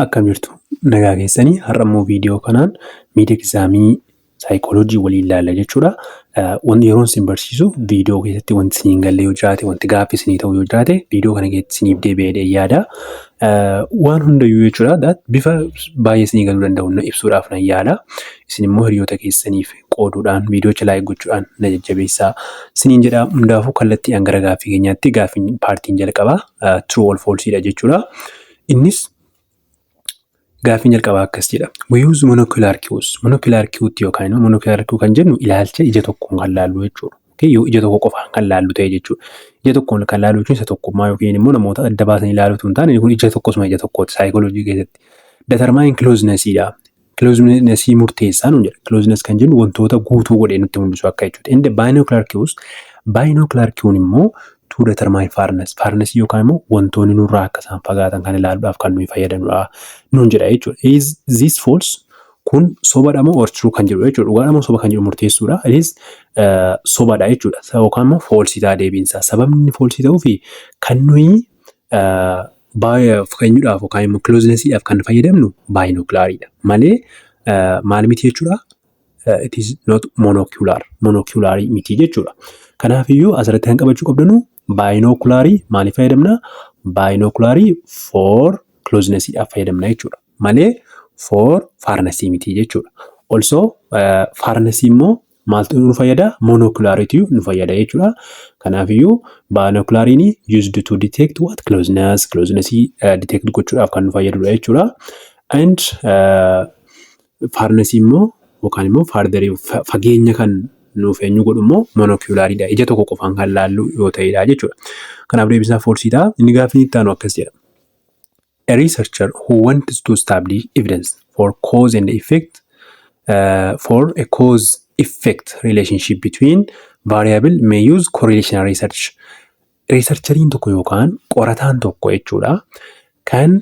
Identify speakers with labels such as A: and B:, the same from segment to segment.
A: Akkam jirtu? Nagaa keessanii? Har'a immoo viidiyoo kanaan mid examii saayikooloojii waliin ilaalla jechuudha. Wanti yeroon isin barsiisu viidiyoo keessatti wanti isin hin galle yoo jiraate, wanti gaaffii isinii ta'u yoo jiraate, viidiyoo kana keessatti isiniif deebi'ee yaada. Waan hundayyuu jechuudha bifa baay'ee isinii galuu danda'u ibsuudhaaf nan yaala. Isin immoo hiriyoota keessaniif qooduudhaan, viidiyoocha like gochuudhaan na jajjabeessaa isiniin jedha. Hundaafuu kallattiidhaan gara gaaffii keenyaatti. Gaaffiin partiin jalqabaa true or false dha jechuudha. Innis gaaffiin jalqabaa akkas jedha. We use monocular cues. Monocular cue yookaan immoo monocular cue kan jennu ilaalcha ija tokkoon kan laallu jechuudha. Yoo ija tokko qofaan kan laallu ta'e jechuudha. Ija tokkoon kan laallu jechuun isa tokkummaa yookiin immoo namoota adda baasanii ilaaluutu hin taane, kun ija tokkosuma ija tokkooti saayikooloojii keessatti. Determine closeness dha. Closeness murteessaa nuun jedha. Closeness kan jennu wantoota guutuu godhee nutti mul'isu akka jechuudha. Inni binocular cues, binocular cues immoo to determine farness. Farness yookaan immoo wantoonni nurraa akka isaan fagaatan kan ilaaluudhaaf kan nuyi fayyadamnudha nuun jedha jechuudha. Is this false? Kun sobadha moo or true kan jedhu jechuudha. Dhugaadha moo soba kan jedhu murteessuudha. Is sobadha jechuudha. Yookaan immoo false ta'a deebiinsaa. Sababni inni false ta'uufi kan nuyi fakkeenyuudhaaf yookaan immoo closenessiidhaaf kan fayyadamnu binoculariidha malee maal miti jechuudha. It is not monocular. Monocularii miti jechuudha. Kanaafiyyuu asirratti kan qabachuu qabdanu binocularii maaliif fayyadamna? Binocularii for closenessiidhaaf fayyadamna jechuudha. Malee for farnessii miti jechuudha. Also farnessii immoo maaltu nu fayyada? Monoculariitu nu fayyada jechuudha. Kanaafiyyuu binoculariin used to detect what? Closeness. Closenessii detect gochuudhaaf kan nu fayyadudha jechuudha. And farnessii immoo yookaan immoo fartherii fageenya kan nuuf eenyu godhu immoo monoculariidha. Ija tokko qofaan kan laallu yoo ta'edha jechuudha. Kanaaf deebiin isaa false ta'a. Inni gaaffii itti aanu akkas jedha. A researcher who wants to establish evidence for cause and effect for a cause effect relationship between variable may use correlational research. Researcheriin tokko yookaan qorataan tokko jechuudha kan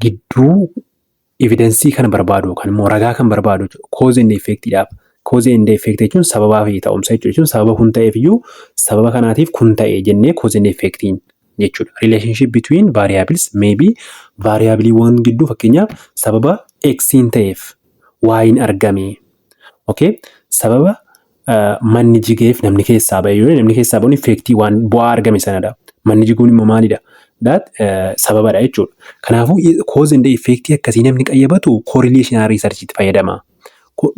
A: gidduu evidencii kana barbaadu yookaan immoo ragaa kan barbaadu cause and effectidhaaf. Cause and effect jechuun sababaa fi ta'umsa jechuudha. Sababa kun ta'eef iyyuu sababa kanaatiif kun ta'e jennee cause and effectiin jechuudha. Relationship between variables may be variableiiwwan gidduu, fakkeenyaaf sababa X'n ta'eef Y'n argame. Okay? Sababa manni jigeef namni keessaa ba'e yoo namni keessaa ba'uun effectii waan bu'aa argame sanadha. Manni jiguun immoo maalidha? That sababadha jechuudha. Kanaafuu cause and effectii akkasii namni qayyabatu correlational research itti fayyadama.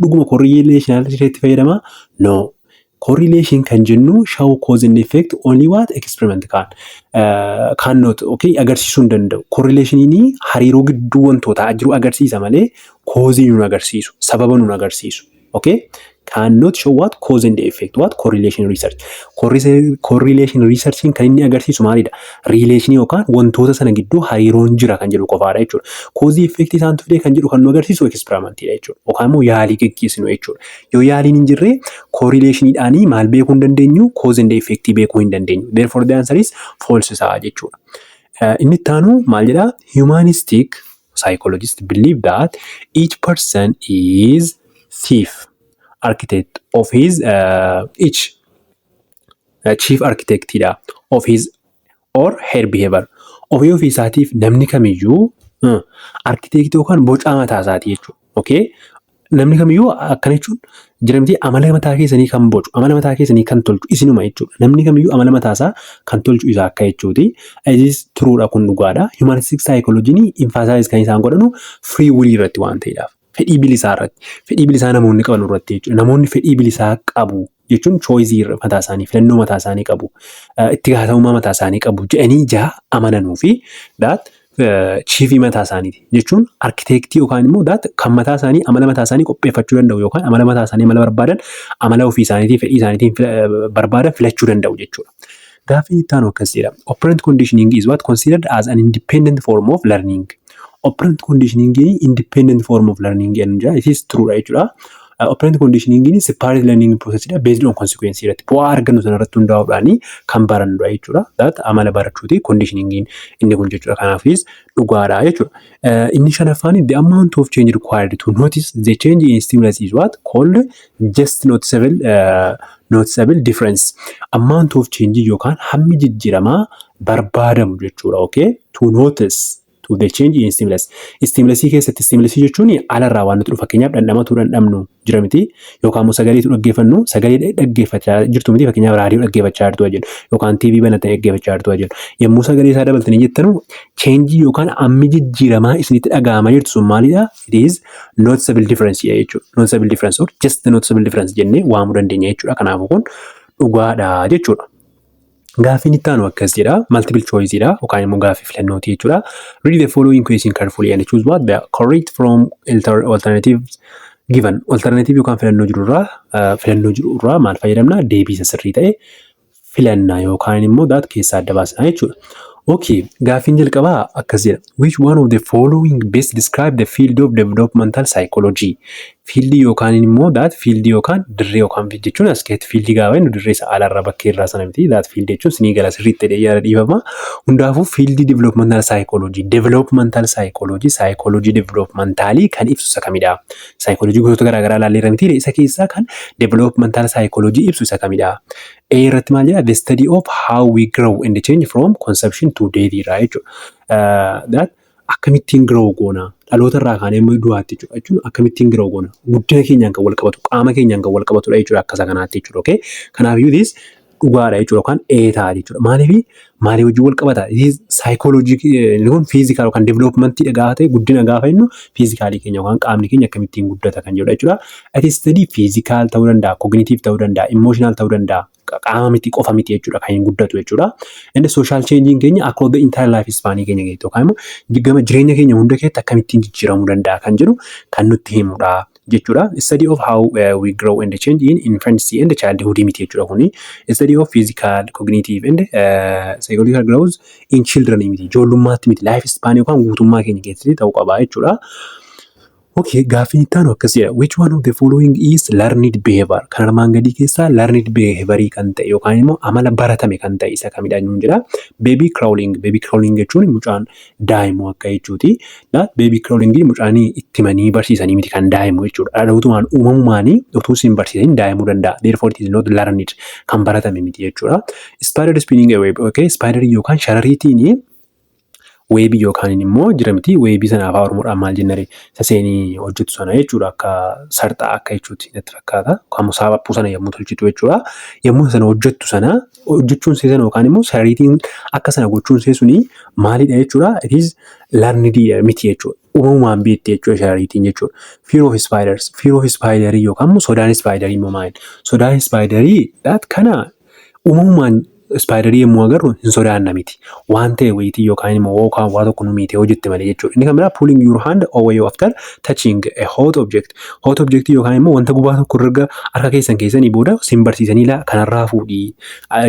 A: Dhuguma correlational research itti fayyadama? No. Correlation kan jennu show cause and effect only what experiment can cannot, okay, agarsiisuu hin danda'u. Correlationiin hariiroo gidduu wantootaa jiru agarsiisa malee cause nun agarsiisu, sababa nun agarsiisu. Okay? Cannot show what cause and effect, what correlation research. Correlation research kan inni agarsiisu maalidha? Relation yookaan wantoota sana gidduu hariiroon jira kan jedhu qofaadha jechuudha. Cause effect isaantu fide kan jedhu kan nu agarsiisu experimentidha jechuudha. Yookaan immoo yaalii geggeessinu jechuudha. Yoo yaaliin hin jirre correlationiidhaanii maal beekuu hin dandeenyu? Cause and effect beekuu hin dandeenyu. Therefore the answer is false ta'a jechuudha. Inni itti aanu maal jedhaa? Humanistic psychologists believe that each person is chief architect of his each chief architect dha of his or her behavior. Ofii ofii isaatiif namni kamiyyuu architect yookaan bocaa mataa isaatii jechuudha. Okay? Namni kamiyyuu akkana jechuun jiramtii amala mataa keessanii kan bocu, amala mataa keessanii kan tolchu isinuma jechuudha. Namni kamiyyuu amala mataasaa kan tolchu isa akka jechuuti. Is truedha, kun dhugaadha. Humanistic psychology emphasize kan isaan godhanu free will irratti waan ta'eedhaaf. Fedhii bilisaa irratti. Fedhii bilisaa namoonni qaban irratti jechuudha. Namoonni fedhii bilisaa qabu jechuun choiceii mataa isaanii, filannoo mataa isaanii qabu, itti gaafatamummaa mataa isaanii qabu jedhanii ijaa amananuu fi that chiefii mataa isaaniiti jechuun architectii yookaan immoo that kan mataa isaanii amala mataa isaanii qopheeffachuu danda'u yookaan amala mataa isaanii, amala barbaadan, amala ofii isaaniitii fedhii isaaniitiin barbaadan filachuu danda'u jechuudha. Gaaffiin itti aanu akkas jedha. Operant conditioning is what considered as an independent form of learning. Operant conditioning independent form of learning jedha. It is true dha jechuudha. Operant conditioning separate learning process dha, based on consequence irratti, bu'aa argannu sana irratti hundaa'uudhaan kan barannudha jechuudha. That amala barachuuti conditioning inni kun jechuudha. Kanaafis dhugaadha jechuudha. Inni shanaffaan, the amount of change required to notice the change in stimulus is what called just noticeable difference. Amount of change yookaan hammi jijjiiramaa barbaadamu jechuudha. Okay? To notice To the change in stimulus. Stimulusii keessatti, stimulusii jechuun alarraa waan nuti dhufu, fakkeenyaaf dhandhamatu dhandhamnu jira miti, yookaan immoo sagaleetu dhaggeeffannu, sagalee dhaggeeffachaa jirtu miti, fakkeenyaaf raadiyoo dhaggeeffachaa jirtu jennu yookaan TV banatanii dhaggeeffachaa jirtu jennu. Yommuu sagalee isaa dabaltanii jettanu, changeii yookaan ammi jijjiiramaa isinitti dhaga'amaa jirtu sun maalidha? It is noticeable difference jechuudha. Noticeable difference or just noticeable difference jennee waamuu dandeenya jechuudha. Kanaafuu kun dhugaadha jechuudha. Gaaffiin itti aanu akkas jedha. Multiple choice dha yookaan immoo gaaffii filannooti jechuudha. Read the following question carefully and choose what the correct from alternatives given. Alternative yookaan filannoo jirurraa maal fayyadamna? Deebii isa sirrii ta'e filanna yookaan immoo that keessaa adda baasna jechuudha. Okay, gaaffiin jalqabaa akkas jedha. Which one of the following best describe the field of developmental psychology? Fieldii yookaan immoo that fieldii yookaan dirree yookaan jechuun, as keessatti fieldii gaafa jennu dirree isa alaarraa bakkee irraa sana miti. That fieldii jechuun sinii gala sirriitti ta'ee yaada dhiifama. Hundaafuu fieldii developmental psychology, developmental psychology, psychology developmentalii kan ibsu isa kamidha? Psychology gosoota garaagaraa ilaalleerra miti, isa keessaa kan developmental psychology ibsu isa kamidha? A irratti maal jedha? The study of how we grow and change from conception to death irraa jechuudha. That akkamittiin grow goona dhaloota irraa kaanee immoo du'aatti jechuudha, jechuun akkamittiin grow goona, guddina keenyaan kan wal qabatu, qaama keenyaan kan wal qabatudha jechuudha, akkasa kanaatti jechuudha. Okay? Kanaafiyyuu this dhugaadha jechuudha yookaan A ta'a jechuudha. Maaliif, maalii wajjin wal qabata? Saayikooloojii kun physical yookaan developmentii gaafa ta'e, guddina gaafa jennu physicalii keenya yookaan qaamni keenya akkamittiin guddata kan jedhudha jechuudha. Ati study physical ta'uu danda'a, cognitive ta'uu danda'a, emotional ta'uu danda'a. Qaama miti qofa miti jechuudha kan hin guddatu jechuudha. Inni social changeiin keenya across the entire life span keenya keessatti yookaan immoo gama jireenya keenya hunda keessatti akkamittiin jijjiiramuu danda'a kan jedhu kan nutti himudha jechuudha. Study of how we grow and change in infancy and childhood miti jechuudha kuni. Study of physical, cognitive and psychological growth in children miti. Ijoollummaatti miti, life span yookaan guutummaa keenya keessatti ta'uu qaba jechuudha. Okay, gaaffiin itti aanu akkas jedha. Which one of the following is learned behavior? Kan armaan gadii keessaa learned behavior kan ta'e yookaan immoo amala baratame kan ta'e isa kamidha nuun jedha. Baby crawling. Baby crawling jechuun mucaan daa'imu akka jechuuti. Baby crawling mucaan itti himanii barsiisanii miti kan daa'imu jechuudha. Dhalootumaan uumamumaanii utuu isin barsiisanii daa'imuu danda'a. Therefore it is not learned, kan baratame miti jechuudha. Spider spinning a web. Okay, spider yookaan sharariitiin webii yookaan immoo jira miti, webii sana afaan Oromoodhaan maal jennare, isa seenii hojjetu sana jechuudha, akka sarxaa akka jechuuti natti fakkaata. Yookaan immoo saaphapuu sana yommuu tolchitu jechuudha. Yommuu sana hojjettu sana, hojjechuun see sana yookaan immoo sharariitiin akka sana gochuun see suni maalidha jechuudha? It is learned miti jechuudha. Uumamumaan beekti jechuudha sharariitiin jechuudha. Fear of spiders, fear of spiderii yookaan immoo sodaan spiderii immoo maali? Sodaan spiderii kana uumamumaan spiderii yommuu agarru hin sodaanna miti. Waan ta'e wayitii yookaan immoo yookaan waa tokko nu miitee hojjette malee jechuudha. Inni kan biraa pulling your hand away after touching a hot object. Hot object yookaan immoo wanta gubaa tokko erga harka keessan keessanii booda sin barsiisanii laa kanarraa fuudhii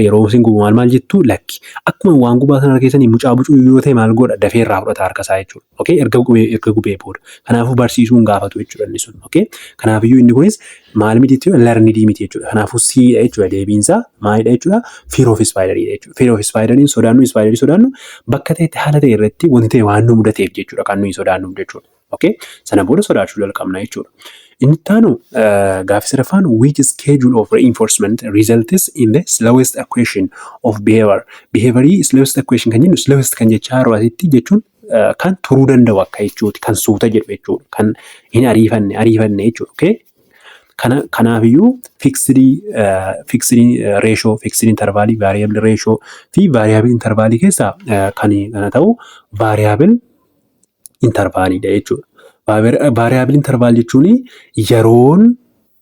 A: yeroo sin gubu maal maal jettu, lakki. Akkuma waan gubaa sana harka keessanii mucaa bucuu yoo ta'e maal godha? Dafee irraa fudhata harka isaa jechuudha. Okay, erga gubee booda. Kanaafuu barsiisuun gaafatu jechuudha inni sun. Okay, kanaafiyyuu inni kunis maal miti jechuudha? Learned miti jechuudha. Kanaafuu C dha jechuudha, deebiinsaa maalidha jechuudha? Fear of spiderii jechuudha. Fear of spideriin sodaannu, spiderii sodaannu bakka ta'etti haala ta'e irratti wanti ta'e waan nu mudateef jechuudha kan nuyi sodaannu jechuudha. Okay? Sana booda sodaachuu jalqabna jechuudha. Inni itti aanu gaaffii sadaffaan, which schedule of reinforcement results in the slowest acquisition of behavior? Behaviorii slowest acquisition kan jennu, slowest kan jechaa yeroo asitti jechuun kan turuu danda'u akka jechuuti, kan suuta jedhu jechuudha, kan hin ariifanne jechuudha. Okay? Kanaafiyyuu fixed ratio, fixed intervalii, variable ratio fi variable intervalii keessaa kan kana ta'u variable intervaliidha jechuudha. Variable interval jechuun yeroon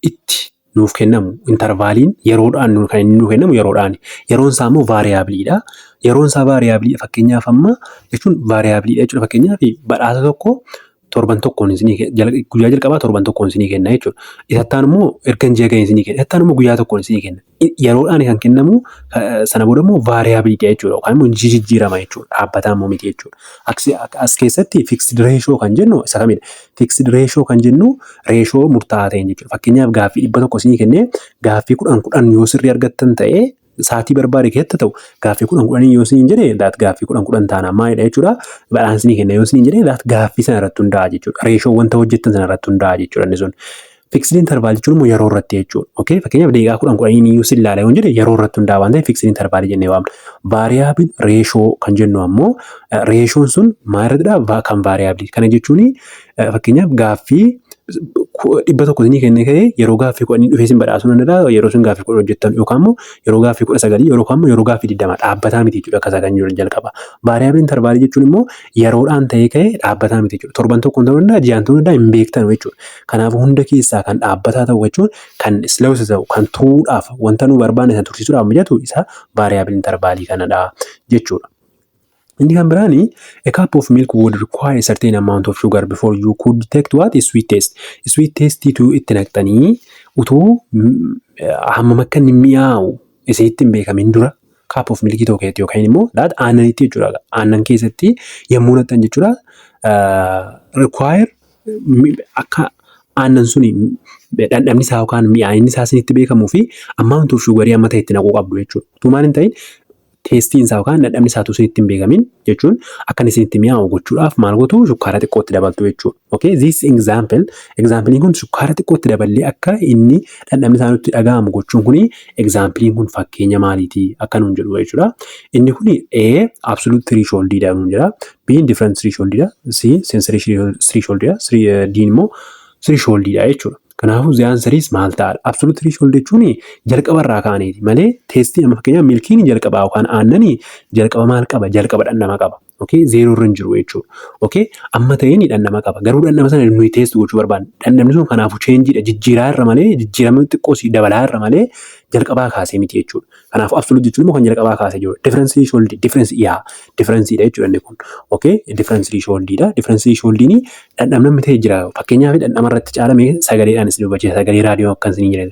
A: itti nuuf kennamu intervaliin yeroodhaan kan inni nuuf kennamu yeroodhaani. Yeroon isaa immoo variableiidha. Yeroon isaa variableiidha, fakkeenyaaf amma jechuun variableiidha jechuudha. Fakkeenyaaf badhaasa tokko torban tokkoon isinii guyyaa jalqabaa torban tokkoon isinii kenna jechuudha. Isatti aanu immoo erga ji'a ga'ee isinii kenna. Isatti aanu immoo guyyaa tokkoon isinii kenna. Yeroodhaan kan kennamu, sana booda immoo variableiidha jechuudha. Yookaan immoo jijjiirama jechuudha. Dhaabbataa immoo miti jechuudha. As keessatti fixed ratio kan jennu isa kamidha? Fixed ratio kan jennu ratio murtaa'aa ta'een jechuudha. Fakkeenyaaf gaaffii 100 isinii kennee, gaaffii 10 10 yoo sirrii argattan ta'ee, sa'aatii barbaade keessatti ta'u gaaffii 10 10 yoo isiniin jedhe, that gaaffii 10 10 taanaan maalidha jechuudha? Badhaasni isinii kenna yoo isiniin jedhe, that gaaffii sana irratti hundaa'a jechuudha. Ratio wanta hojjettan sana irratti hundaa'a jechuudha inni sun. Fixed interval jechuun immoo yeroo irratti jechuudha. Okay? Fakkeenyaaf, daqiiqaa 10 10 iyyuu sin ilaala yoo jedhe, yeroo irratti hundaa'a waan ta'eef fixed interval jennee waamna. Variable ratio kan jennu ammoo ratioon sun maal irrattidha? Kan variable. Kana jechuun, fakkeenyaaf, gaaffii 100 isinii kennee ka'ee yeroo gaaffii 10 dhufee isin badhaasuu danda'a. Yeroo isin gaaffii 10 hojjettan yookaan immoo yeroo gaaffii 19 yookaan immoo yeroo gaaffii 20 dhaabbataa miti jechuudha, akkasaa kan jiru jalqaba. Variable interval jechuun immoo yeroodhaan ta'ee ka'ee dhaabbataa miti jechuudha. Torban tokkoon ta'uu danda'a, ji'aan ta'uu danda'a, hin beektan jechuudha. Kanaafuu hunda keessaa kan dhaabbataa ta'u jechuun kan slowest ta'u, kan turuudhaaf, wanta nu barbaanne sana tursiisuudhaaf mijatu isa variable interval kanadha jechuudha. Inni kan biraani, a cup of milk would require a certain amount of sugar before you could detect what is sweet taste. Sweet taste tu itti naqxanii utuu hammam akka inni mi'aawu isinitti hin beekamin dura cup of milk tokko keessatti yookaan immoo aannanitti jechuudha. Aannan keessatti yommuu naqxan jechuudha. Require akka aannan suni dhandhamni isaa yookaan mi'aayinni isaa isinitti beekamuu fi amount of sugarii amma ta'e itti naquu qabdu jechuudha. Utuu maal hin ta'in, tasteiin isaa yookaan dhandhamni isaa utuu isinitti hin beekamin jechuun, akka inni isinitti mi'aawu gochuudhaaf maal gootu? Shukkaara xiqqootti dabaltu jechuudha. Okay, this example, exampleiin kun shukkaara xiqqootti daballee akka inni dhandhamni isaa nutti dhaga'amu gochuun kuni, exampleiin kun fakkeenya maaliiti akka nuun jedhu jechuudha. Inni kuni A, absolute threshold dha nuun jedha. B, difference threshold dha. C, sensory threshold dha. D immoo threshold dha jechuudha. Kanaafuu the answer is maal ta'adha? Absolute threshold jechuun jalqaba irraa kaaneeti malee tasteii amma fakkeenyaaf milkiin jalqabaa yookaan aannanii jalqaba maal qaba? Jalqaba dhandhama qaba. Okay, zero irra hin jiru jechuudha. Okay, amma ta'een dhandhama qaba. Garuu dhandhama sana nuyi taste gochuu barbaanna. Dhandhamni sun kanaafuu changeiidha. Jijjiiraa irra malee, jijjiirama xiqqoo si dabalaa irra malee jalqabaa kaasee miti jechuudha. Kanaafuu absolute jechuun immoo kan jalqabaa kaasee jiru. Difference threshold, difference, yaa, differenceidha jechuudha inni kun. Okay, difference thresholdidha. Difference thresholdiin dhandhamni amma ta'e jira. Fakkeenyaaf, dhandhama irratti caalame sagaleedhaan isin hubachiisa. Sagalee raadiyoo akkan isin jedhe.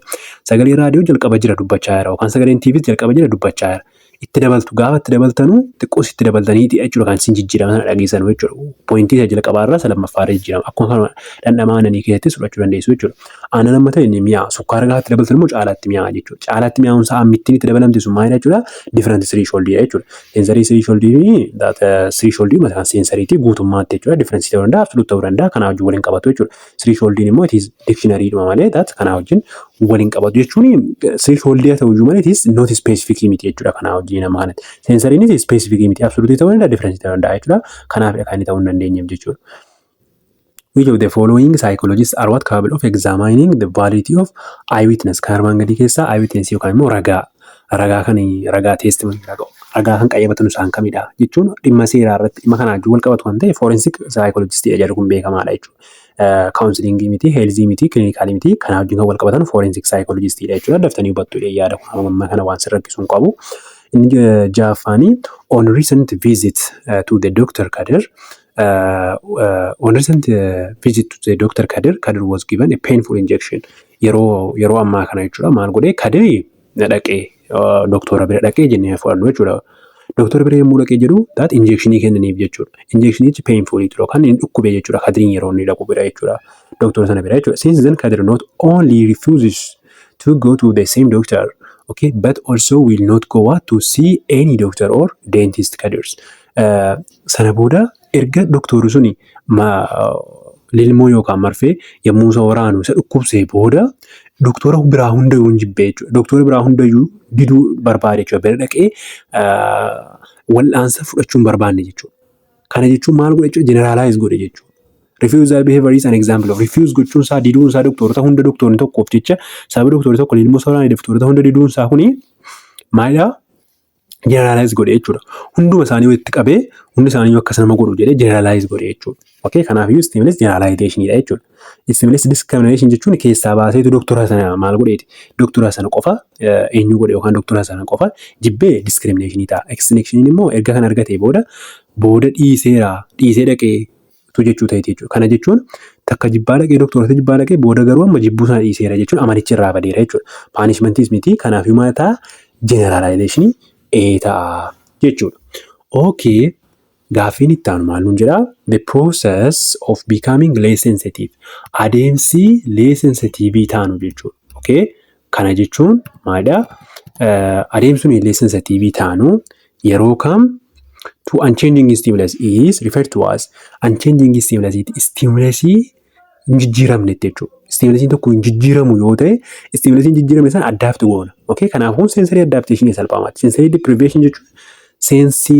A: Sagalee raadiyoo jalqaba jira dubbachaa jira yookaan sagaleen TV jalqaba jira dubbachaa jira. Itti dabaltu, gaafa itti dabaltanuu xiqqoos itti dabaltaniiti jechuudha kan isin jijjiirama sana dhageessan jechuudha. Pointii isa jalqabaa irraa isa lammaffaa irra jijjiirama. Akkuma kana dhandhama aannanii keessatti fudhachuu dandeessu jechuudha. Aannan amma ta'e ni mi'aa. Sukkaara gaafa itti dabaltan immoo caalaatti mi'aa jechuudha. Caalaatti mi'aawun isaa ammittiin itti dabalamte sun maalidha jechuudha? Difference thresholdidha jechuudha. Sensory thresholdii fi thresholdii mataan sensoryitii guutummaatti jechuudha. Difference ta'uu danda'a, absolute ta'uu danda'a. Kanaa wajjin waliin qabatu jechuudha. Thresholdiin immoo it is dictionary dhuma malee that kanaa wajjin waliin qabatu jechuun thresholdii haa ta'u iyyuu malee it is not specific miti jechuudha kanaa wajjin nama kanatti. Sensoryinis specific miti, absolute ta'uu danda'a, difference ta'uu danda'a jechuudha. Kanaafidha kan inni ta'uu hin dandeenyeef jechuudha. Which of the following psychologists are what capable of examining the validity of eyewitness? Kan armaan gadii keessaa eyewitness yookaan immoo ragaa kan ragaa testimony, ragaa kan qayyabatan isaan kamidha jechuun, dhimma seeraa irratti dhimma kanaa wajjin wal qabatu kan ta'e forensic psychologist jedhu kun beekamaadha jechuudha. Counselingii miti, healthii miti, clinicalii miti, kanaa wajjin kan wal qabatan forensic psychologist dha jechuudha. Daftanii hubattu yaada kun amma kana waan sin rakkisu hin qabu. Inni ja'affaanii, on recent visit to the doctor Kadir on recent visit to the doctor Kadir, Kadir was given a painful injection. Yeroo ammaa kana jechuudha, maal godhee Kadir dhaqee doktora bira dhaqee jennee fudhannu jechuudha. Doktora bira yommuu dhaqee jedhu that injectionii kennaniif jechuudha. Injectionichi painful ture yookaan inni dhukkube jechuudha. Kadiriin yeroo inni dhaqu bira jechuudha. Doktora sana bira jechuudha. Since then, Kadir not only refuses to go to the same doctor, okay, but also will not go out to see any doctor or dentist Kadir's. Sana booda erga doktorri suni lilmoo yookaan marfee yommuu isa waraanu isa dhukkubsee booda doktora biraa hundayyuu hin jibbee jechuudha. Doktora biraa hundayyuu diduu barbaade jechuudha. Bira dhaqee wal'aansa fudhachuu hin barbaanne jechuudha. Kana jechuun maal godhe jechuudha? Generalize godhe jechuudha. Refusal behavior is an example of refuse gochuun isaa, diduun isaa doktorota hunda, doktorni tokkoof jecha, sababa doktorri tokko lilmoo isa waraane doktorota hunda diduun isaa kuni maalidhaa? Generalize godhe jechuudha. Hunduma isaanii walitti qabee hundi isaanii akkas nama godhu jedhee generalize godhe jechuudha. Okay, kanaafiyyuu stimulus generalizationidha jechuudha. Stimulus discrimination jechuun keessaa baaseetu doktora sana maal godheeti? Doktora sana qofa eenyu godhe yookaan doktora sana qofa jibbee discriminationii ta'a. Extinctioniin immoo erga kan argatee booda dhiiseera, dhiisee dhaqee tu jechuu ta'eeti jechuudha. Kana jechuun takka jibbaa dhaqee, doktorota jibbaa dhaqee, booda garuu amma jibbuu sana dhiiseera jechuun amalichi irraa badeera jechuudha. Punishmentiis miti, kanaafiyyuu maal ta'a? Generalizationii A ta'a jechuudha. Okay. Gaaffiin itti aanu maal nuun jedhaa? The process of becoming less sensitive. Adeemsi less sensitive taanu jechuudha. Okay. Kana jechuun maalidhaa? Adeemsi nuyi less sensitive taanu yeroo kam to unchanging stimulus is referred to as unchanging stimulus, stimulusii Hin jijjiiramnetti jechuudha. Stimulusiin tokko hin jijjiiramu yoo ta'e, stimulusiin jijjiirame sana adapt goona. Okay? Kanaafuu sensory adaptation salphaamaati. Sensory deprivation jechuun sense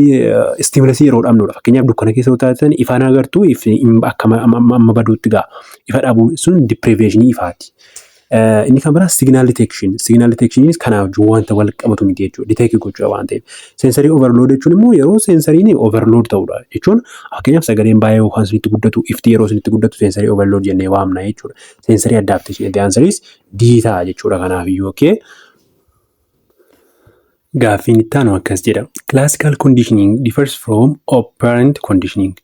A: stimulusii yeroo dhabnudha. Fakkeenyaaf, dukkana keessa yoo taatan ifaan agartuu, ifni akka amma baduutti ga'a. Ifa dhabuu sun deprivationii ifaati. Inni kan biraa signal detection. Signal detectioninis kanaaf wajjin wanta wal qabatu miti jechuudha. Detect gochuudha waan ta'eef. Sensory overload jechuun immoo yeroo sensoryiin overload ta'udha jechuun, fakkeenyaaf, sagaleen baay'ee yookaan isinitti guddatu, ifti yeroo isinitti guddatu sensory overload jennee waamna jechuudha. Sensory adaptation, the answer is D ta'a jechuudha kanaafiyyuu, okay. Gaaffiin itti aanu akkas jedha. Classical conditioning differs from operant conditioning.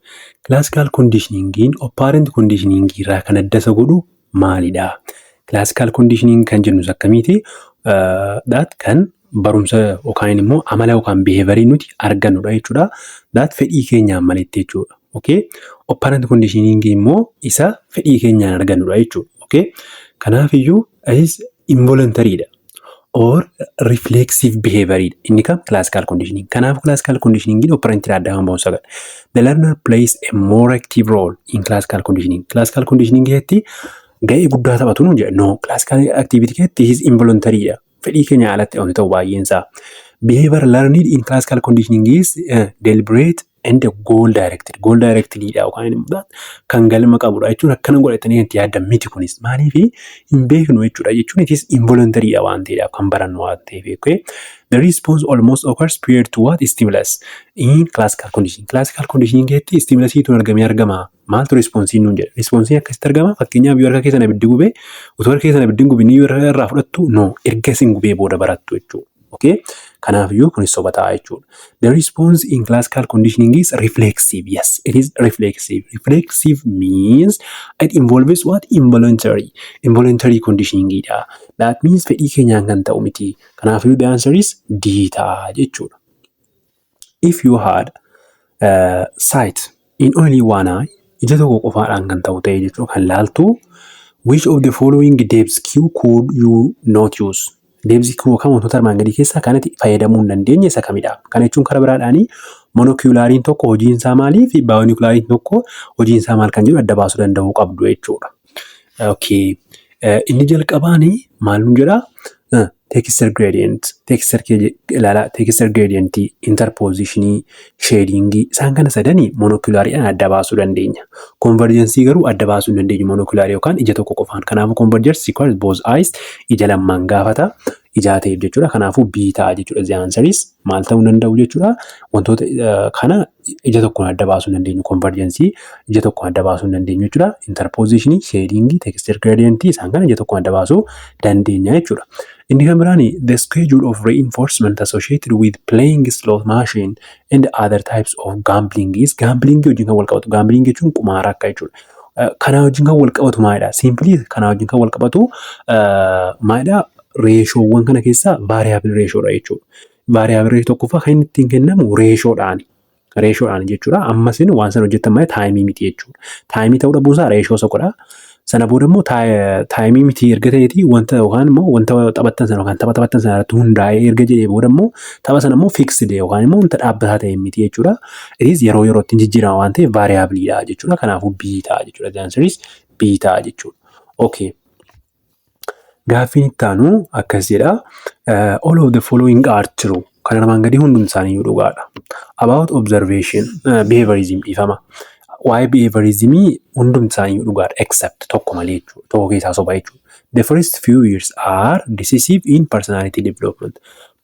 A: Classical conditioningiin operant conditioning irraa kan adda isa godhu maalidha? Classical conditioning kan jennus akkamiiti? That kan barumsa yookaan immoo amala yookaan behaviorii nuti argannudha jechuudha. That fedhii keenyaan maletti jechuudha. Okay? Operant conditioning immoo isa fedhii keenyaan argannudha jechuudha. Okay? Kanaafiyyuu is involuntaryidha or reflexive behavior inni kam? Classical conditioning. Kanaaf classical conditioning operant adda kan ba'u sagal. The learner plays a more active role in classical conditioning. Classical conditioning keessatti ga'ee guddaa taphatu nuun jedha. No, classical activity keessatti is involuntary dha. Fedhii keenya alatti wanti ta'u baay'een isaa. Behavior learned in classical conditioning is deliberate and goal directed. Goal directed dha yookaan immoo kan galma qabudha jechuun akkana godhatanii itti yaaddan miti. Kunis maaliif hin beeknu jechuudha, jechuun it is involuntary dha waan ta'eedhaaf, kan barannu waan ta'eef. Okay? The response almost occurs prior to what stimulus in classical conditioning. Classical conditioning keessatti stimulusiitu argamee argama. Maaltu responsiin nuun jedha? Responsiin akkasitti argama. Fakkeenyaaf, yoo harka keessan abiddi gubee, utuu harka keessan abiddi hin gubin yoo irraa fudhattu, no, erga isin gubee booda barattu jechuudha. Okay? Kanaafiyyuu kunis soba ta'a jechuudha. The response in classical conditioning is reflexive. Yes, it is reflexive. Reflexive means it involves what? Involuntary. Involuntary conditioning dha. That means fedhii keenyaan kan ta'u miti. Kanaafiyyuu the answer is D ta'a jechuudha. If you had sight in only one eye, ija tokko qofaadhaan kan ta'u ta'e jechuudha kan laaltu, which of the following depth cue could you not use? Depth cue yookaan wantoota armaan gadii keessaa kanatti fayyadamuu hin dandeenye isa kamidha? Kana jechuun karaa biraadhaanii monoculariin tokko hojiin isaa maalii fi binoculariin tokko hojiin isaa maal kan jedhu adda baasuu danda'uu qabdu jechuudha. Okay. Inni jalqabaanii maal nuun jedhaa? Texture gradient, texture ilaalaa, texture gradient, interpositionii, shadingii, isaan kana sadanii monoculariidhaan adda baasuu dandeenya. Convergence garuu adda baasuu hin dandeenyu monocularii yookaan ija tokko qofaan. Kanaafuu convergence requires both eyes, ija lamaan gaafata ijaa ta'eef jechuudha. Kanaafuu B ta'a jechuudha. The answer is maal ta'uu hin danda'u jechuudha. Wantoota kana ija tokkoon adda baasuu hin dandeenyu. Convergence ija tokkoon adda baasuu hin dandeenyu jechuudha. Interpositionii, shadingii, texture gradient, isaan kana ija tokkoon adda baasuu dandeenya jechuudha. Inni kan biraan, the schedule of reinforcement associated with playing slot machine and other types of gambling is, gambling wajjin kan wal qabatu, gambling jechuun qumaara akka jechuudha. Kanaa wajjin kan wal qabatu maalidha? Simply kanaa wajjin kan wal qabatu maalidha? Ratiowwan kana keessaa variable ratiodha jechuudha. Variable ratio tokkoffaa kan inni ittiin kennamu ratiodhaani. Ratiodhaan jechuudha. Ammasin waan sana hojjettan malee timeii miti jechuudha. Timeii ta'uu dhabuunsaa ratio isa godha. Sana booda immoo timeii miti erga ta'eeti, wanta yookaan immoo wanta taphattan sana yookaan tapha taphattan sana irratti hundaa'ee erga jedhee booda immoo tapha sana immoo fixed yookaan immoo wanta dhaabbataa ta'e miti jechuudha. Innis yeroo yerootti jijjiirama waan ta'eef variableiidha jechuudha. Kanaafuu B ta'a jechuudha. The answer is B ta'a jechuudha. Okay. Gaaffiin itti aanu akkas jedha. All of the following are true. Kan armaan gadii hundumti isaanii dhugaadha. About observation, behaviorism, dhiifama. Waa'ee behaviorismii hundumti isaanii dhugaadha except tokko malee jechuudha. Tokko keessaa soba jechuudha. The first few years are decisive in personality development.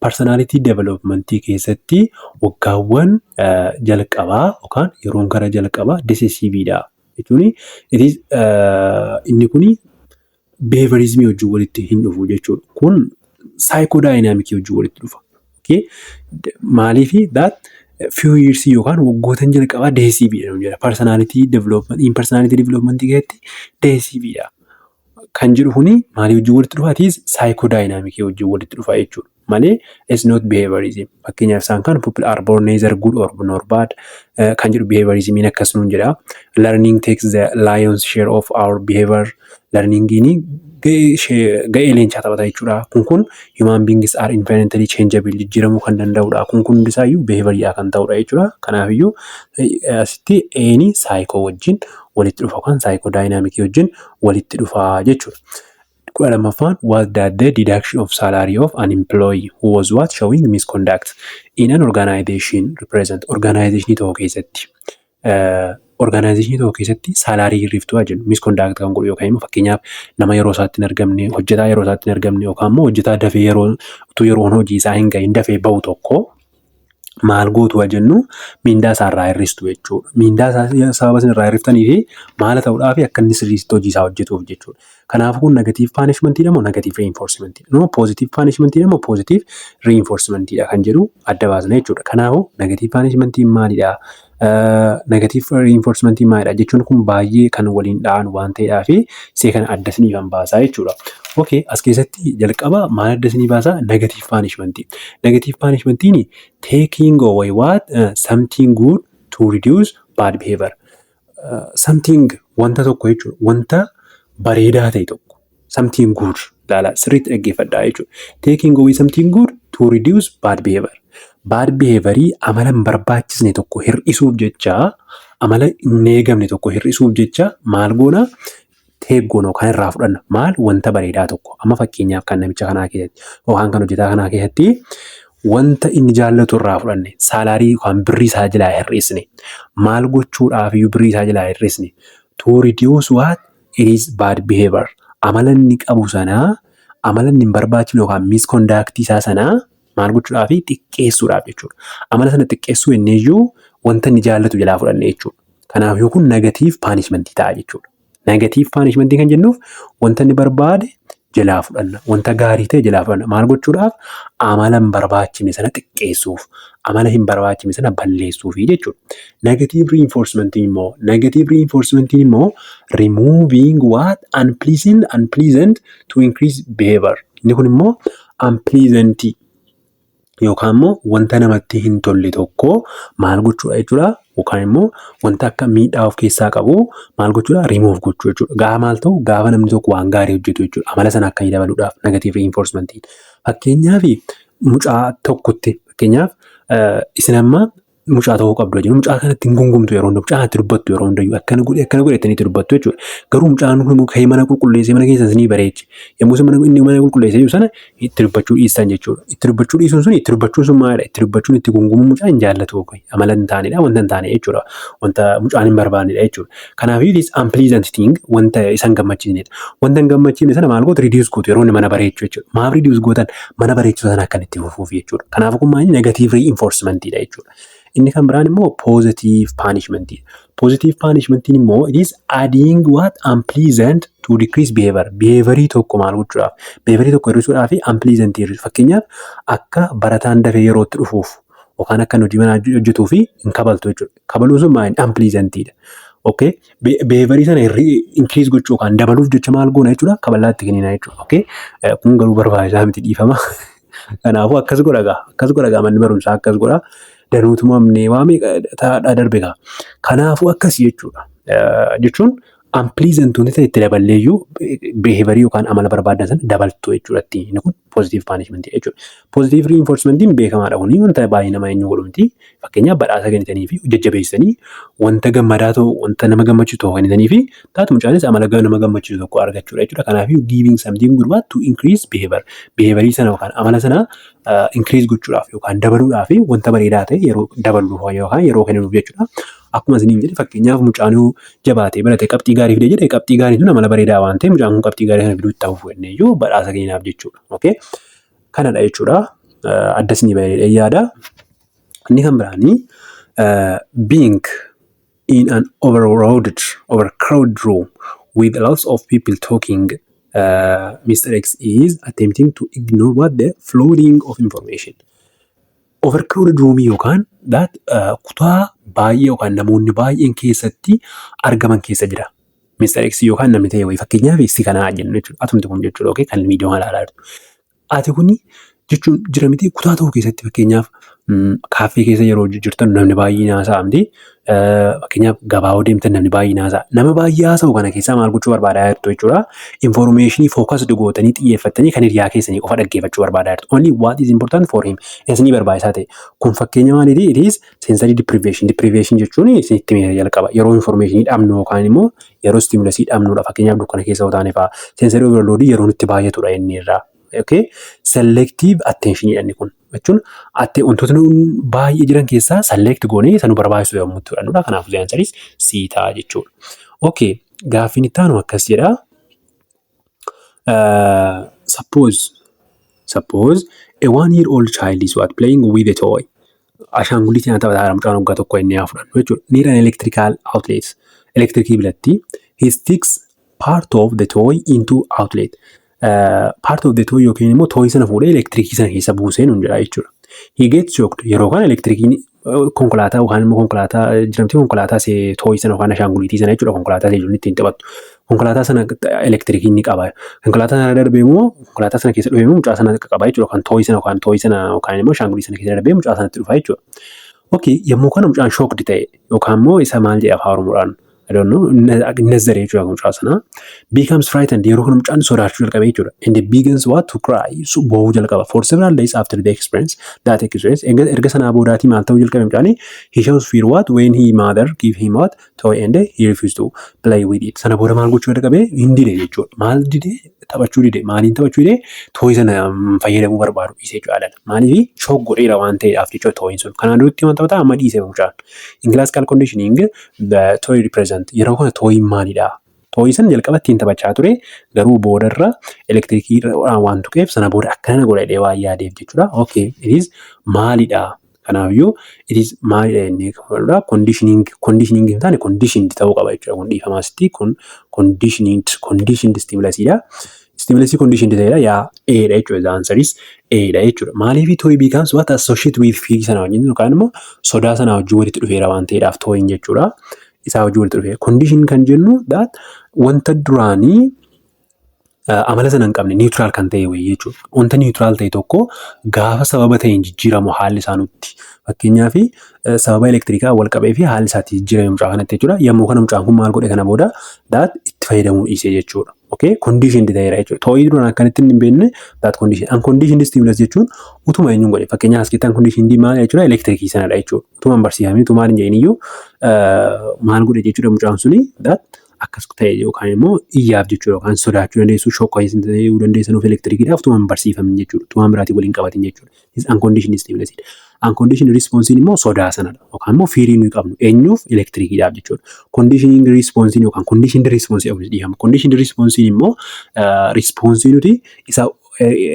A: Personality development keessatti waggaawwan jalqabaa yookaan yeroon gara jalqabaa decisiveidha. Jechuun inni kuni behaviorismii wajjin walitti hin dhufu jechuudha. Kun psychodynamicii wajjin walitti dhufa. Maaliifi that few years yookaan waggootan jalqabaa decisiveidha jedha. Personality development, in personality development keessatti decisiveidha. Kan jedhu kuni maalii wajjin walitti dhufa? Atiis psychodynamicii wajjin walitti dhufa jechuudha. Malee it's not behaviorism. Fakkeenyaaf, isaan kan people are born neither good or nor bad kan jedhu behaviorismiin akkas nuun jedha. Learning takes the lion's share of our behavior. Learningiin Ga'ee leencaa taphata jechuudha. Kun human beings are infinitely changeable, jijjiiramuu kan danda'udha. Kun hundisaayyuu behavior kan ta'udha jechuudha. Kanaafiyyuu asitti eeni psycho wajjin walitti dhufa yookaan psychodynamicii wajjin walitti dhufa jechuudha. 12ffaan, what does the deduction of salary of an employee who was what showing misconduct in an organization represent? Organizationii tokko keessatti salary hir'iftuu haa jennu, misconduct kan godhu yookaan immoo fakkeenyaaf nama yeroo isaatti hin argamne, hojjetaa yeroo isaatti hin argamne yookaan immoo hojjetaa dafee yeroo utuu yeroon hojii isaa hin gahin dafee bahu tokko maal gootu haa jennu, miindaa isaarraa hir'istu jechuudha. Miindaa isaa sababa isin irraa hir'iftanii fi maala ta'uudhaaf akka inni sirriitti hojii isaa hojjetuuf jechuudha. Kanaafuu kun negative punishmentiidha moo negative reinforcementiidha? Moo positive punishmentiidha moo positive reinforcementiidha kan jedhu adda baasna jechuudha. Kanaafuu negative punishmentiin maalidha? Negative reinforcementiin maalidha jechuun kun baay'ee kan waliin dha'an waan ta'eedhaaf isee kana adda isiniifan baasaa jechuudha. Okay, as keessatti jalqaba maal adda isinii baasaa? Negative punishmentii. Negative punishmentiin taking away what something good to reduce bad behavior. Something wanta tokko jechuudha. Wanta bareedaa ta'e tokko. Something good, ilaala, sirriitti dhaggeeffadhaa jechuudha. Taking away something good to reduce bad behavior. Bad behaviorii, amala hin barbaachisne tokko hir'isuuf jecha, amala hin eegamne tokko hir'isuuf jecha maal goona? Take goona yookaan irraa fudhanna. Maal? Wanta bareedaa tokko. Amma fakkeenyaaf kan namicha kanaa keessatti yookaan kan hojjetaa kanaa keessatti wanta inni jaallatu irraa fudhanne, salary yookaan birrii isaa jalaa hir'isne. Maal gochuudhaaf iyyuu birrii isaa jalaa hir'isne? To reduce what it is bad behavior. Amala inni qabu sanaa, amala inni hin barbaachifne yookaan misconduct isaa sanaa maal gochuudhaaf? Xiqqeessuudhaaf jechuudha. Amala sana xiqqeessuu inni iyyuu wanta inni jaallatu jalaa fudhanne jechuudha. Kanaaf yoo kun negative punishmentii ta'a jechuudha. Negative punishmentii kan jennuuf wanta inni barbaade jalaa fudhanna. Wanta gaarii ta'e jalaa fudhanna. Maal gochuudhaaf? Amala hin barbaachifne sana xiqqeessuuf, amala hin barbaachifne sana balleessuufi jechuudha. Negative reinforcementiin immoo removing what unpleasant to increase behavior. Inni kun immoo unpleasant yookaan immoo wanta namatti hin tolle tokko maal gochuudha jechuudha. Yookaan immoo wanta akka miidhaa of keessaa qabu maal gochuudha? Remove gochuu jechuudha. Gaafa maal ta'u? Gaafa namni tokko waan gaarii hojjetu jechuudha. Amala sana akka inni dabaluudhaaf negative reinforcementiin. Fakkeenyaaf mucaa tokkotti, fakkeenyaaf isin amma mucaa tokko qabdu jennu, mucaa kanatti hin gungumtu yeroo hundaa, mucaa kanatti dubbattu yeroo hundayyuu, akkana godhe, akkana godhe jettanii itti dubbattu jechuudha. Garuu mucaan kun ka'ee mana qulqulleessee mana keessa isinii bareeche. Yommuu isin inni mana qulqulleessee jiru sana itti dubbachuu dhiistan jechuudha. Itti dubbachuu dhiisuun sun, itti dubbachuun sun maalidha? Itti dubbachuun, itti gungumuun mucaa hin jaallatu, amala hin taanedha, wanta hin taane jechuudha. Wanta mucaan hin barbaannedha jechuudha. Kanaafuu it is unpleasant thing, wanta isa hin gammachiisnedha. Wanta hin gammachiifne sana maal gootu? Reduce gootu yeroo inni mana bareechu jechuudha. Maaf reduce gootan? Mana bareechuu sana akka inni itti fufuuf jechuudha. Kanaafuu kun maali? Negative reinforcementidha jechuudha. Inni kan biraan immoo positive punishment. Positive punishmentiin immoo it is adding what unpleasant to decrease behavior. Behaviorii tokko maal gochuudhaaf? Behaviorii tokko hir'isuudhaaf unpleasant hir'isu. Fakkeenyaaf akka barataan dafee yerootti dhufuuf yookaan akka hojii manaa hojjetuu fi hin kabaltu jechuudha. Kabaluun sun maali? Unpleasantidha. Okay. Behaviorii sana increase gochuu yookaan dabaluuf jecha maal goona jechuudha? Kabalaa itti kennina jechuudha. Okay. Kun garuu barbaachisaa miti, dhiifama. Kanaafuu akkas godha gaa. Akkas godha gaa, manni barumsaa akkas godha. Danuutuma amnee waa meeqa darbe gaa. Kanaafuu akkasii jechuudha. Jechuun unpleasant wanti ta'e itti daballeeyyuu behaviorii yookaan amala barbaadan sana dabaltu jechuudha. Inni kun positive punishment jechuudha. Positive reinforcementiin beekamaadha, kuni wanta baay'ee nama eenyu godhu miti. Fakkeenyaaf badhaasa kennitanii fi jajjabeessanii, wanta gammadaa ta'u, wanta nama gammachiisu tokko kennitanii fi taatu mucaanis amala nama gammachiisu tokko argachuudha jechuudha. Kanaafuu giving something good what to increase behavior. Behaviorii sana yookaan amala sana increase gochuudhaaf yookaan dabaluudhaaf wanta bareedaa ta'e yeroo daballuuf yookaan yeroo kenninuuf jechuudha. Akkuma isiniin jedhe, fakkeenyaaf mucaan jabaatee barate qabxii gaarii fide jedhe, qabxii gaarii sun amala bareedaa waan ta'eef mucaan kun qabxii gaarii sana fiduu itti hafuuf jennee iyyuu badhaasa kenninaaf jechuudha. Okay? Kanadha jechuudha. Adda isinii bareedee yaada. Inni kan biraanii, being in an overcrowded room with lots of people talking, Mr. X is attempting to ignore what the flooding of information. Overcrowded room yookaan that kutaa baay'ee yookaan namoonni baay'een keessatti argaman keessa jira. Mr. X yookaan namni ta'e wayii, fakkeenyaaf si kanaa jennu jechuudha. Atumti kun jechuudha, okay, kan viidiyoo ilaalaa jirtu. Ati kuni jechuun jira miti, kutaa tokko keessatti fakkeenyaaf Kaaffee keessa yeroo jirtan namni baay'een haasa'a miti. Fakkeenyaaf, gabaa yoo deemtan namni baay'een haasa'a. Nama baay'ee haasa'u kana keessaa maal gochuu barbaadaa jirtu jechuudha? Informationii focused gootanii, xiyyeeffattanii kan hiriyaa keessanii qofa dhaggeeffachuu barbaadaa jirtu. Only what is important for him. Isinii barbaachisaa ta'e. Kun fakkeenya maaliiti? It is sensory deprivation. Deprivation jechuun isinitti himee jalqaba. Yeroo informationii dhabnu yookaan immoo yeroo stimulusii dhabnudha. Fakkeenyaaf, dukkana keessa yoo taane fa'a. Sensory overload yeroo nutti baay'atudha inni irraa. Okay? Selective attention inni kun jechuun wantoota baay'ee jiran keessaa select goonee isa nu barbaachisu yommuu itti fudhannudha. Kanaafuu, the answer is C ta'a jechuudha. Okay, gaaffiin itti aanu akkas jedha. Suppose a 1 year old child is what, playing with a toy. Ashaangulliitiin haa taphataa, mucaan waggaa 1 inni haa fudhannu jechuudha. Near an electrical outlet. Elektirikii biratti he sticks part of the toy into outlet. Part of the toy yookiin immoo toy sana fuudhee elektirikii sana keessa buusee nuun jedha jechuudha. He gets shocked. Yeroo kana elektirikiin konkolaataa yookaan immoo konkolaataa jiramti, konkolaataa see toy sana yookaan ashaangulliitii sana jechuudha, konkolaataa ijoolleen ittiin taphattu. Konkolaataa sana elektirikiin ni qaba. Konkolaataa sana darbee immoo, konkolaataa sana keessa dhufee immoo mucaa sana qaba jechuudha. Kan toy sana yookaan toy sana yookaan immoo ashaangulliitii sana keessa darbee mucaa sanatti dhufa jechuudha. Okay, yommuu kana mucaan shocked ta'e yookaan immoo isa maal jedha afaan Oromoodhaan, I don't know, nazzare jechuudha mucaa sana. Becomes frightened, yeroo kana mucaan sodaachuu jalqabe jechuudha. And begins what, to cry, boo'uu jalqaba. For several days after the experience, that experience, erga sanaa boodaatii maal ta'uu jalqabe mucaan? He shows fear what, when he mother give him what, toy, and he refused to play with it. Sana booda maal gochuu jalqabe? Hin dide jechuudha. Maal dide? Taphachuu dide. Maaliin taphachuu dide? Toy sana fayyadamuu barbaadu dhiise jechuudha. Maaliif? Shock godheera waan ta'eedhaaf jechuudha toyin sun. Kanaan duratti waan taphataa amma dhiise mucaan. In classical conditioning, the toy represent, yeroo kana toyin maalidha? Toyii sana jalqaba ittiin taphachaa ture, garuu boodarra elektirikii waan tuqeef sana booda akkana godha jedhee waan yaadeef jechuudha. Okay, it is maalidha? Kanaafiyyuu it is maalidha jennee fudhannudha. Conditioning hin taane, conditioned ta'uu qaba jechuudha. Kun dhiifamaasitti, kun conditioned stimulusiidha. Stimulusii conditioned ta'edha, yaa A dha jechuudha. The answer is A dha jechuudha. Maaliif? Toy becomes what, associate with fear sana wajjin yookaan immoo sodaa sana wajjin walitti dhufeera waan ta'eedhaaf toyin jechuudha. Isaa wajjin walitti dhufeera. Condition kan jennu that wanta duraanii amala sana hin qabne, neutral kan ta'e wayii jechuudha. Wanta neutral ta'e tokko gaafa sababa ta'een jijjiiramu haalli isaa nutti. Fakkeenyaaf, sababa elektirikaa wal qabee fi haalli isaatti jijjiirame mucaa kanatti jechuudha. Yommuu kana mucaan kun maal godhe kana booda? That itti fayyadamuu dhiisee jechuudha. Okay, conditioned ta'eera jechuudha. Toyii duraan akkanitti hin beekne, that condition. Unconditioned stimulus jechuun utuma eenyuun godhe, fakkeenyaaf as keessatti unconditioned maal jechuudha? Elektirikii sanadha jechuudha. Utuma hin barsiifamne, utuma maal hin jedhin iyyuu maal godhe jechuudha mucaan suni? That akkas ta'e yookaan immoo iyyaaf jechuudha, yookaan sodaachuu dandeessu, shock ta'uu dandeessanuuf elektirikiidhaaf utuma hin barsiifamin jechuudha. Utuma biraatiin waliin qabatin jechuudha. Unconditioned stimulus. Unconditioned response immoo sodaa sanadha yookaan immoo fearii nuyi qabnu eenyuuf? Elektirikiidhaaf jechuudha. Conditioning response yookaan conditioned response dhiifama. Conditioned response immoo response nuti isa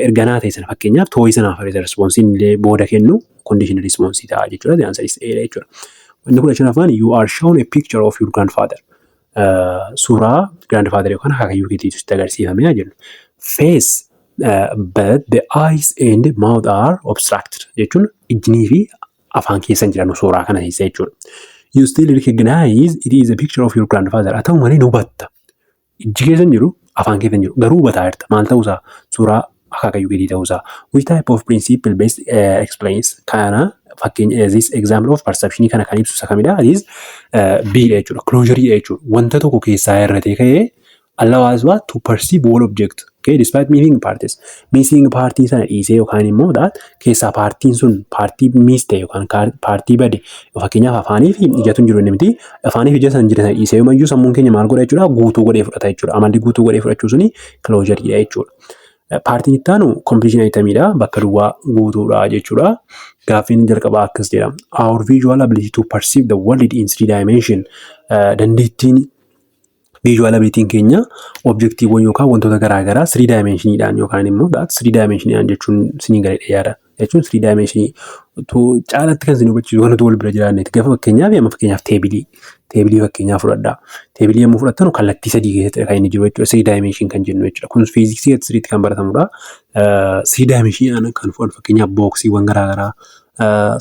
A: erganaa ta'e sana, fakkeenyaaf toyii sanaaf response illee booda kennu conditioned response ta'a jechuudha. The answer is A jechuudha. Inni 15ffaan, you are shown a picture of your grandfather. Suuraa grandfather yookaan akaakayyuu keetiitu sitti agarsiifamee jennu. Face, but the eyes and mouth are obstructed jechuun ijjinii fi afaan keessa hin jiran suuraa kana keessa jechuudha. You still recognize it is a picture of your grandfather. Haa ta'u malee ni hubatta. Ijji keessa hin jiru, afaan keessa hin jiru. Garuu hubataa jirta. Maal ta'uusaa? Suuraa akaakayyuu keetii ta'uusaa. Which type of principle best explains kana fakkeenya, this example of perception kana kan ibsu isa kamidha? This B dha jechuudha. Closure dha jechuudha. Wanta tokko keessaa hir'atee ka'ee allows what, to perceive whole object. Okay, despite missing parts. Missing partii sana dhiisee yookaan immoo that keessaa partiin sun partii miss ta'e yookaan partii bade, fakkeenyaaf afaanii fi ijatu hin jiru inni miti, afaanii fi ija sana jira sana dhiisee yoomayyuu sammuun keenya maal godha jechuudha? Guutuu godhee fudhata jechuudha. Amalli guutuu godhee fudhachuu suni closure dha jechuudha. Partiin itti aanu completion itemiidha. Bakka duwwaa guutuudha jechuudha. Gaaffiin jalqabaa akkas jedha. Our visual ability to perceive the world in three dimension. Dandeettiin visual abilitiin keenya objectiiwwan yookaan wantoota garaagaraa three dimensioniidhaan yookaan immoo three dimensioniidhaan jechuun sinii galee yaada. Jechuun three dimensionii caalatti kan isin hubachiisu wantoota wal bira jiraanneeti. Gaafa fakkeenyaaf, amma fakkeenyaaf tableii fakkeenyaaf fudhadhaa. Tableii yommuu fudhattanu kallattii sadii keessatti kan inni jiru jechuudha. Three dimension kan jennu jechuudha. Kun fiiziksii sirriitti kan baratamudha. Three dimensioniidhaan kan fudhannu, fakkeenyaaf boxiiwwan garaagaraa,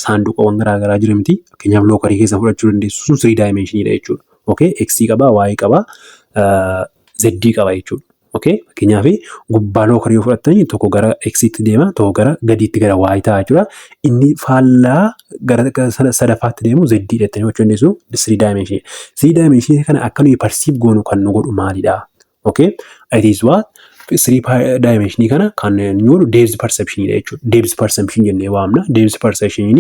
A: saanduqawwan garaagaraa jira miti. Fakkeenyaaf, lockerii keessa fudhachuu dandeessu, sun three dimensioniidha jechuudha. Okay, X qaba, Y qaba, Z qaba jechuudha. Okay? Fakkeenyaaf, gubbaa lockerii yoo fudhattanii, tokko gara X'tti deema, tokko gara gadiitti, gara Y ta'a jechuudha. Inni faallaa gara sadaffaatti deemu Z jettanii hubachuu dandeessu. Three dimension. Three dimension kana akka nuyi perceive goonu kan nu godhu maalidha? Okay? It is what? Three dimension kana kan nu godhu depth perception dha jechuudha. Depth perception jennee waamna. Depth perception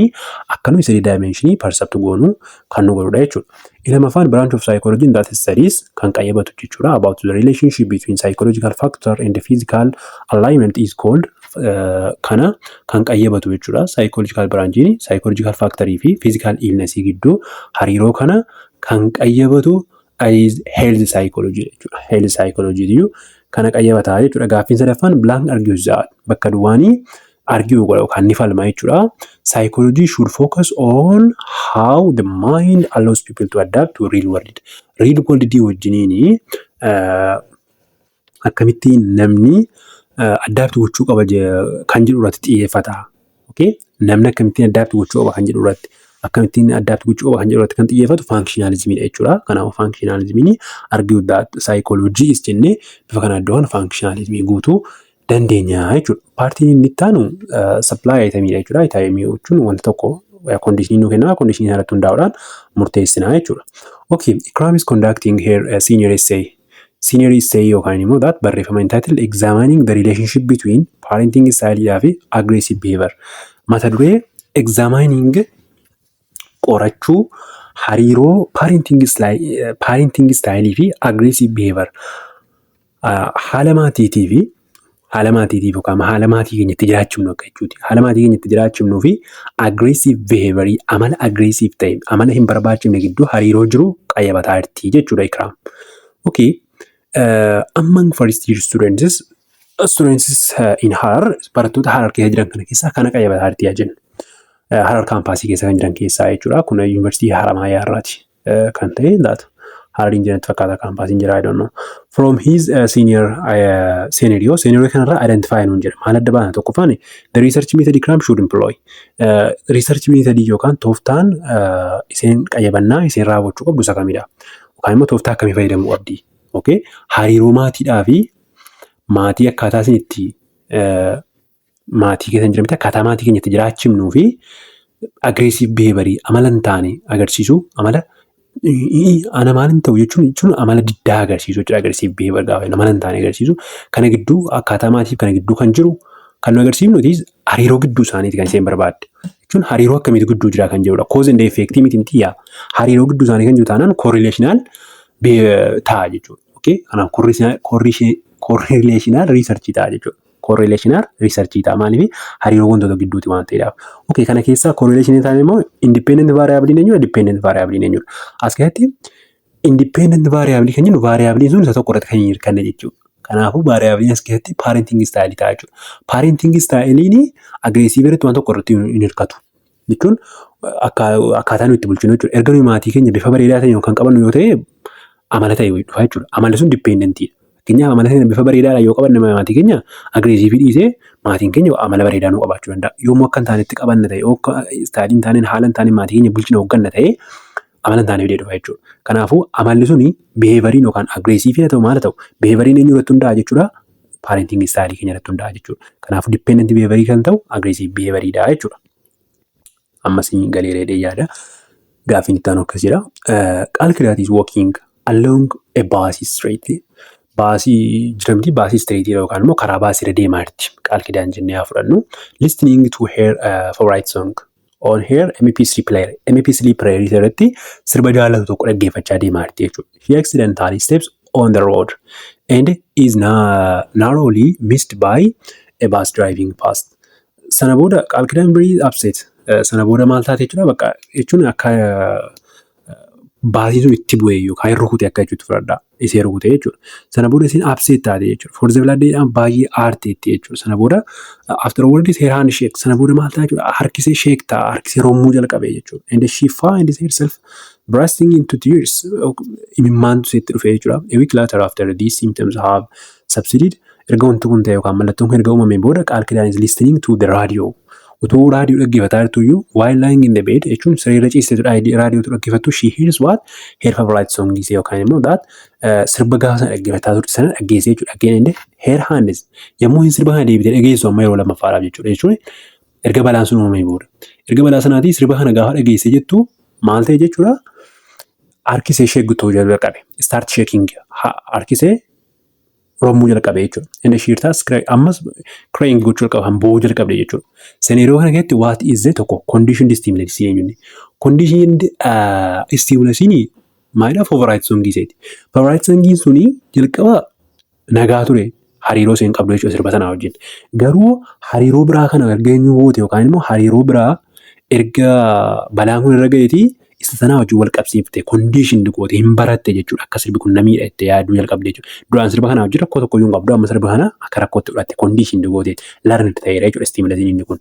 A: akka nuyi three dimension percept goonu kan nu godhudha jechuudha. Inni lammaffaan branch of psychology that studies, kan qayyabatu jechuudha, about the relationship between psychological factor and the physical ailment is called. Kana kan qayyabatu jechuudha. Psychological branchiin psychological factorii fi physical illness gidduu hariiroo kana kan qayyabatu is health psychology jechuudha. Health psychology iyyuu kana qayyabataa jechuudha. Gaaffiin sadaffaan blank argues that, bakka duwwaanii argue godha yookaan ni falma jechuudha. Psychology should focus on how the mind allows people to adapt to real world. Real world wajjiniin akkamittiin namni adapt gochuu qaba kan jedhu irratti xiyyeeffata. Okay? Namni akkamittiin adapt gochuu qaba kan jedhu irratti, akkamittiin adapt gochuu qaba kan jedhu irratti kan xiyyeeffatu functionalismiidha jechuudha. Kanaafuu functionalismiin argue that psychology is jennee bifa kana iddoo kana functionalismii guutuu dandeenya jechuudha. Partiin inni itti aanu supply itemiidha jechuudha. Itemii jechuun wanta tokko conditionii nuu kennama, conditionii irratti hundaa'uudhaan murteessinaa jechuudha. Okay, Ikram is conducting her senior essay. Senior essay yookaan immoo that barreeffama entitled "Examining the Relationship Between Parenting Style fi Aggressive Behavior". Mata duree examining, qorachuu, hariiroo parenting style fi aggressive behavior, haala maatiitiif yookaan haala maatii keenyatti jiraachifnu akka jechuuti. Haala maatii keenyatti jiraachifnuu fi aggressive behavior, amala aggressive ta'e, amala hin barbaachifne gidduu hariiroo jiru qayyabataa jirti jechuudha Ikiraam. Okay. Among first year students in Harar, barattoota Harar keessa jiran kana keessaa kana qayyabataa jirti yaa jennu. Harar campusii keessa kan jiran keessaa jechuudha. Kun Yuunivarsiitii Haramaayaa irraati kan ta'e laata. Harariin jirantti fakkaata campusiin jira, I don't know. From his senior scenario kanarraa identify nuun jedha. Maal adda baana? Tokkoffaan, the research method Ikram should employ. Research method yookaan tooftaan isheen qayyabannaa isheen raawwachuu qabdu isa kamidha? Yookaan immoo tooftaa akkamii fayyadamuu qabdi? Okay? Hariiroo maatiidhaa fi maatii, akkaataa isin itti maatii keessa hin jiran, akkaataa maatii keenyatti jiraachifnuu fi aggressive behaviorii, amala hin taane agarsiisu, amala ana maal hin ta'u jechuun amala diddaa agarsiisu jechuudha. Aggressive behavior gaafa amala hin taane agarsiisu kana gidduu, akkaataa maatiif kana gidduu kan jiru kan nu agarsiifnu hariiroo gidduu isaaniiti kan isheen barbaadde jechuun, hariiroo akkamiitu gidduu jira kan jedhudha. Cause and effect miti yaa, hariiroo gidduu isaanii kan jiru taanaan correlational ta'a jechuudha. Okay? Kanaaf correlational research ta'a jechuudha. Correlational research ta'a. Maaliif? Hariiroo wantoota gidduuti waan ta'eedhaaf. Okay, kana keessaa correlation ta'an immoo independent variable eenyudha, dependent variable eenyudha? As keessatti independent variable kan jennu variable sun isa tokko irratti kan hin hirkanne jechuudha. Kanaafuu variable as keessatti parenting style ta'a jechuudha. Parenting style'n aggressive irratti waan tokko irratti hin hirkatu. Jechuun akkaataa nuyi itti bulchinu jechuudha. Erga nuyi maatii keenya bifa bareedaa ta'een kan qabannu yoo ta'e, amala ta'e dhufa jechuudha. Amalli sun dependentiidha. Fakkeenyaaf, amala keenya bifa bareedaadhaan yoo qabanne maatii keenya, aggressive dhiisee maatiin keenya amala bareedaa nuu qabaachuu danda'a. Yommuu akka hin taanetti qabanna ta'e, akka styleii hin taaneen, haala hin taaneen maatii keenya bulchina hoogganna ta'e, amala hin taane fidee dhufa jechuudha. Kanaafuu amalli suni, behavioriin yookaan aggressive haa ta'u, maal haa ta'u, behavioriin eenyu irratti hundaa'a jechuudha? Parenting styleii keenya irratti hundaa'a jechuudha. Kanaafuu dependent behaviorii kan ta'u aggressive behavioriidha jechuudha. Ammas galee reedee yaada. Gaaffiin itti aanu akkas jedha. Qalkidaat is walking along a bus street. Busii jiramti, busii streetii yookaan immoo karaa busii irra deemaa jirti. Qalkidaan jennee haa fudhannu. Listening to her favorite song on her MP3 player. MP3 player irratti sirba jaallatu tokko dhaggeeffachaa deemaa jirti jechuudha. She accidentally steps on the road and is narrowly missed by a bus driving past. Sana booda Qalkidaan very upset. Sana booda maal taate jechuudha? Bakka jechuun akka busiin sun itti bu'e yookaan rukute akka jechuutti fudhadhaa. Isee rukute jechuudha. Sana booda isheen upset taate jechuudha. For the blood baay'ee aarteetti jechuudha. Sana booda afterwards her hand shake. Sana booda maal ta'a jechuudha? Harkisee shake ta'a. Harkisee rommuu jalqabe jechuudha. And she finds herself bursting into tears. Imimmaantu iseetti dhufe jechuudha. A week later, after these symptoms have subsided, erga wanti kun ta'e yookaan mallattoon kun erga uumamee booda, Qalkidaan is listening to the radio. Utuu raadiyoo dhaggeeffataa jirtu iyyuu, while lying in the bed jechuun siree ciisteetu raadiyootu dhaggeeffattu, she hears what? Her favorite song yookaan immoo that sirba gaafa sana dhaggeeffataa turte sana dhaggeessee jechuudha. Dhaggeessee her hands yommuu hin sirba kana deebitee dhageessu amma yeroo lammaffaadhaaf jechuudha. Jechuun erga balaan sun uumamee booda. Erga balaa sanaatii sirba kana gaafa dhageessee jettu maal ta'e jechuudha? Harkisee shake ta'uu jalqabe. Start shaking, harkisee rommuu jalqabe jechuudha. Inni she starts ammas crying gochuu jalqabe, kan boo'uu jalqabde jechuudha. Scenario kana keessatti what is the tokko conditioned stimulus eenyunni? Conditioned stimulusiin maalidhaa? Favorite song iseeti. Favorite song suni jalqaba nagaa ture, hariiroo isheen qabdu jechuudha sirba sanaa wajjin. Garuu hariiroo biraa kana erga eenyu goote yookaan immoo hariiroo biraa erga balaan kun irra ga'eetii isa sanaa wajjin wal qabsiifte, conditioned goote, hin baratte jechuudha. Akka sirbi kun na miidha itti yaaduu jalqabde jechuudha. Duraan sirba kanaa wajjin rakkoo tokko iyyuu hin qabdu, amma sirba kana akka rakkootti fudhatte, conditioned goote, learned ta'eera jechuudha stimulusiin inni kun.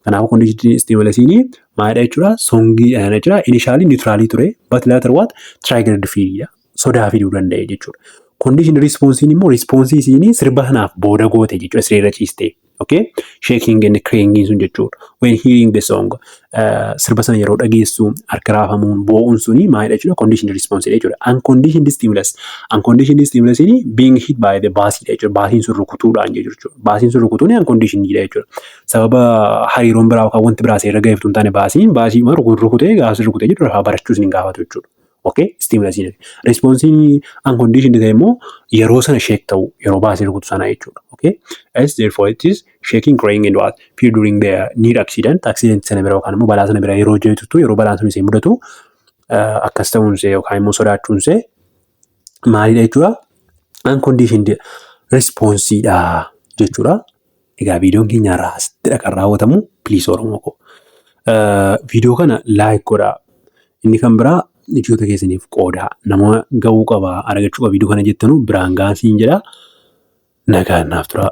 A: Kanaafuu conditioned stimulusiin maalidha jechuudha? Songii jechuudha. Initially neutralii ture, but later what? Triggered fear, sodaa fiduu danda'e jechuudha. Conditioned responsiin immoo responsii isiin sirba sanaaf booda goote jechuudha sireerra ciistee. Okay? Shaking and crying sun jechuudha. When hearing the song, sirba sana yeroo dhageessu harka raafamuun boo'uun suni maalidha jechuudha? Conditioned response jechuudha. Unconditioned stimulus. Unconditioned stimulus being hit by the bus jechuudha. Baasiin sun rukutuudhaan jechuudha. Baasiin sun rukutuun unconditioned jechuudha. Sababa hariiroon biraa yookaan wanti biraa seerra ga'eeftu hin taane baasiin baasii rukutee gaafas rukutee jechuudha barachuus hin gaafatu jechuudha. Okay? Stimulusiin. Responsiin unconditioned ta'e immoo yeroo sana shake ta'u, yeroo baasii rukutu sana jechuudha. Okay? As therefore it is shaking, crying and what? Fear during the near accident. Accident sana bira yookaan immoo balaa sana bira yeroo jeetutu, yeroo balaan sun isee mudatu akkas ta'uun ishee yookaan immoo sodaachuun ishee maalidha jechuudha? Unconditioned responsiidha jechuudha. Egaa viidiyoon keenya irraa asittidha kan raawwatamu. Please, Oromoo koo. Viidiyoo kana like godhaa. Inni kan biraa hiriyoota keessaniif qoodaa. Nama gahuu qaba, argachuu qaba viidiyoo kana jettanu biraan gahaa siin jedha. Nagaan naaf turaa.